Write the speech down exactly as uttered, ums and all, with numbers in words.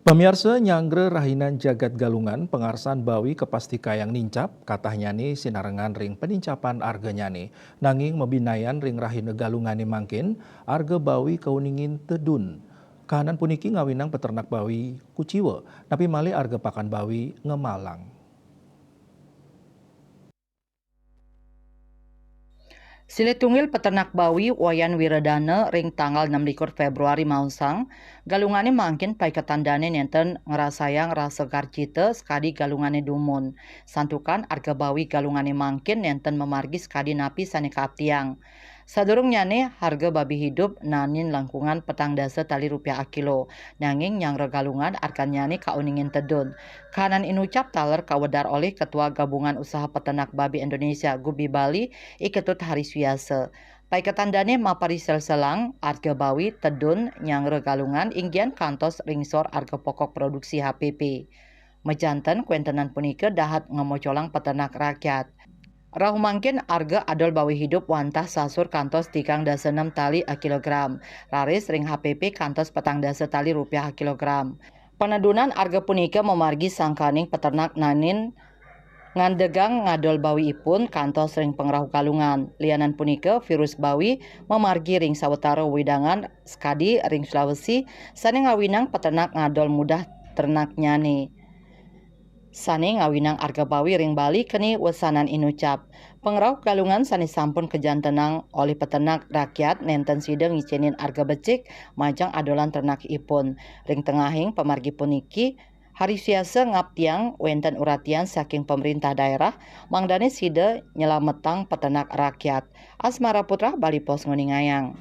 Pamiarsa, nyanggra rahinan jagat Galungan, pangarsan bawi kapasti kayang nincap, katahnyané sinarengan ring panincapan arganyané. Nanging mabinayan ring rahina Galungané mangkin, arga bawi kauningin tedun. Kahanan puniki ngawinang peternak bawi kuciwa, napi malih arga pakan bawi ngemalang. Silih tunggil peternak bawi Wayan Wiradana ring tanggal enam likur Februari maosang, Galungané mangkin paiketan dané nénten ngrasayang rasa garjita sakadi Galungané dumun. Santukan arga bawi Galungané mangkin nénten mamargi sakadi napi sané kaaptiang. Sadurungnyané, harga babi hidup nanin langkungan petang dasa tali rupiah akilo, nanging nyanggra Galungan argannyané kauningin tedun. Kahanan inucap taler kawedar olih Ketua Gabungan Usaha Peternak Babi Indonesia, Gubi Bali, I Ketut Hari Suyasa. Paiketan dané mapariselselang arga bawi tedun nyanggra Galungan inggian kantos ring sor arga pokok produksi H P P. Majanten, kuéntenan punika dahat ngamocolang peternak rakyat. Rauh mangkin arga adol bawi hidup wantah sasur kantos tigang dasa nem tali akilogram, raris ring H P P kantos petang dasa tali rupiah akilogram. Panedunan arga punika mamargi sangkaning peternak nanin ngandegang ngadol bawiipun kantos ring pangrauh Galungan. Lianan punika, virus bawi mamargi ring sawatara wewidangan sakadi ring Sulawesi, sané ngawinang peternak ngadol mudah ternaknyané. Sané ngawinang arga bawi ring Bali keni wesanan inucap. Pangrauh Galungan sané sampun kajantenang olih peternak rakyat nénten sida ngicénin arga becik majeng adolan ternakipun. Ring tengahing pamargi puniki, Hari Suyasa ngaptiang wénten uratian saking pamréntah daerah, mangdané sida nyelametang peternak rakyat. Asmara Putra, Bali Post, nguningayang.